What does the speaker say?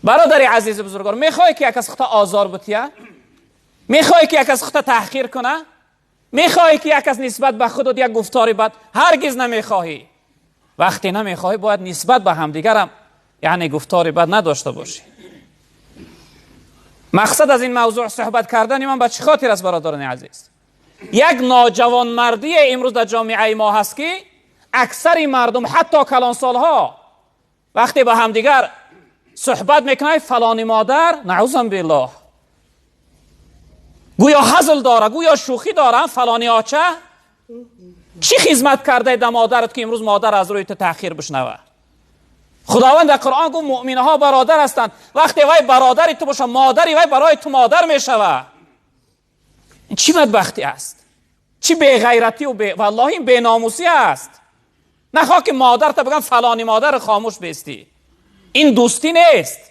Бародари азизи бузургвор, мехоҳӣ, ки як кас худта озор бутия? Мехоҳӣ, ки як кас худта таҳқир куна? Мехоҳӣ, ки як кас нисбат ба худат як гуфтори бад? Ҳаргиз намехоҳӣ. Вақте намехоҳӣ, бояд нисбат ба ҳамдигарам, яъне, гуфтори бад надошта бошӣ. Мақсад аз ин мавзӯъ суҳбат кардани ман ба чӣ хотир аст, бародарони азиз? Як ноҷавонмардие имрӯз дар ҷомеаи мо ҳаст, ки аксари мардум, ҳатто калонсолҳо, вақте ба ҳамдигар суҳбат мекунанд, фалони модар, наъузан биллоҳ, гӯё ҳазл дора, гӯё шӯхӣ дора. Фалони оча, чӣ хизмат кардаи да модарат, ки имрӯз модар аз рӯи ту таъхир бишнава? Худованд дар Қуръон гуфт: муъминҳо бародар ҳастанд. Вақте вай бародари ту боша, модари вай барои ту модар мешава. Ин чӣ бадбахтӣ аст, чӣ беғайратию валлоҳи ин беномусӣ аст. Нахоҳ, ки модарта бигам фалони модар, хомӯш бестӣ. Ин дӯстӣ нест.